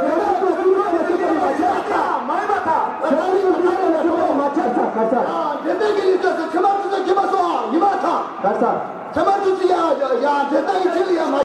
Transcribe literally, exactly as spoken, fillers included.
ཁྱེད་རང་ཚོ་ཚུར་ལོག་ནས་ཚུར་ལོག་མ་ཆགས། མ་ཡིན་པ་དང་། ཁྱེད་རང་ཚོ་ཚུར་ལོག་ནས་ཚུར་ལོག་མ་ཆགས་ས་ག་ས། ཨ། འབྲེལ་ལྡན་གྱི་ལུས་རྩལ་སོགས་ཁྱད་པར་ཚུལ་དང་ཁྱད་པར་སོགས་ཡིན་པ་དང་། ག་ས། ཁྱད་པར་ཚུལ་ཡང་ཡང་འབྲེལ་ལྡན་གྱི་ཚུལ་ཡང་མ།